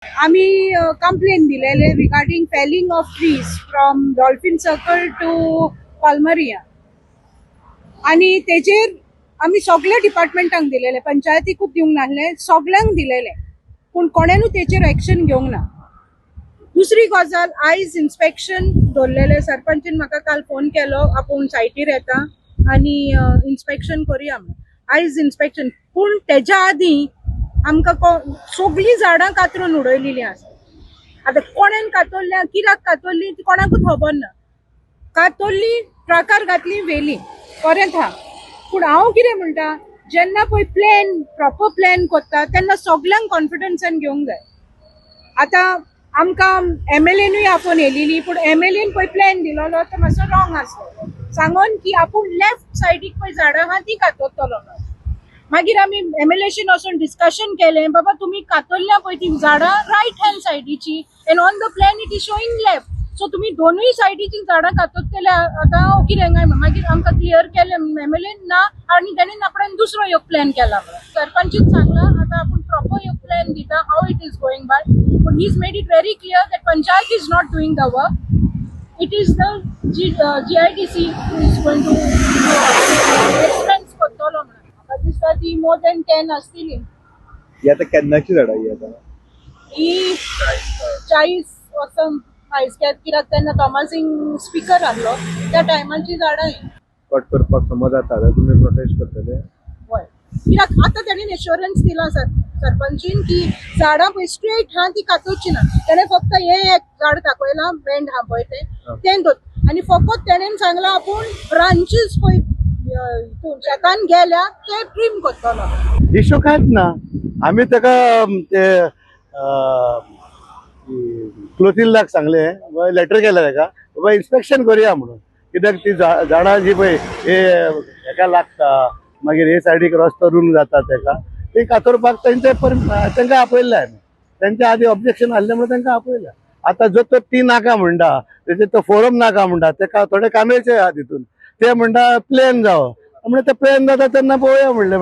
आमी कंप्लेन दिलेले regarding felling of trees from Dolphin Circle to Palmaria. आनी तेजेर आमी सगल्या डिपार्टमेंटांक दिलेले, पंचायतीकूच दिवंक नासले, सगल्यांक दिलेले, पूण कोणेनूच तेचेर एक्शन घेवंक ना. दुसरी गजाल, आयज इन्स्पेक्शन दवरलेलें. सरपंचीन म्हाका काल फोन केलो, आपूण सायटीर येता आनी इन्स्पेक्शन करुया म्हणून. आयज इन्स्पेक्शन, पूण तेज्या आदीं आमकां सगळीं झाडां कातरून उडयलेलीं आसा. आतां कोणेन कातरल्या, कित्याक कातरली ती कोणाकूच खबर ना. कातरली, ट्रकार घातली, व्हेली, बरें आहा. पूण हांव कितें म्हणटा, जेन्ना पळय प्लॅन, प्रॉपर प्लॅन करता तेन्ना सगल्यांक कॉन्फिडन्सान घेवंक जाय. आतां आमकां एमएलएनूय आपोवन येयलेली, पूण एमएलएन पळय प्लॅन दिलोलो तो मातसो रॉंग आसलो, सांगोन की आपूण लेफ्ट सायडीक पळय झाडां आहा ती कातरतलो म्हणून. मागीर आमी एमएलएशीन वचून डिस्कशन केलें, बाबा, तुमी कातरल्या पळय ती झाडां रायट हँड सायडीची and on the plan it is showing left, so तुमी दोनूय सायडीची झाडां कातरतले आतां कितें काय म्हणून. मागीर आमकां क्लियर केलें एमएलएन ना आनी तेणेन आपणान दुसरो एक प्लॅन केला म्हणून. सरपंचीन सांगलां, आतां आपूण प्रॉपर एक प्लॅन दिता how it is going by, पूण he is made it very clear that panchayat is not doing the work, it is the GIDC is going to expense करतलो म्हणून. म्हाका दिसता ती मोर दॅन 10 आसतली. ही आता केन्नाची झाडां ही आता? ही 40 वर्सां आयज, कित्याक तेन्ना थॉमासिंग स्पिकर आहलो, त्या टायमाची झाडां ही. कट करपाक समज जाता जाल्यार तुमी प्रोटेस्ट करतले? हय, कित्याक आतां तेणेन एश्योरन्स दिला सर सरपंचीन की झाडां पळय स्ट्रेट हा ती कातोवची ना. तेणें फक्त हें एक झाड दाखयलां, बेंड हा पळय तें, तें दवर आनी फकत तेणेन सांगलां, आपूण ब्रांचीस पळय हितून शेतान गेल्या ते ट्रीम करतलो. इशू कांयच ना. आमी ताका ते क्लोथिल्डाक सांगलें, लेटर केलें ताका, बाबा इन्स्पेक्शन करुया म्हणून, कित्याक ती झाडां जी पळय हे हेका लागता, मागीर हे सायडीक रस्तो रून जाता, तेका ती कातरपाक तेंचे तांकां आपयल्लें आमी. तेंच्या आदी ऑब्जेक्शन आहलें म्हणून तांकां आपयलें. आतां जो तो ती नाका म्हणटा, तेजे तो फोरम नाका म्हणटा, तेका थोडे कामेचे आहा तितून. ते म्हणटा प्लेन जावं म्हणजे, ते प्लेन जाता तेन्ना पळोवया म्हणलें.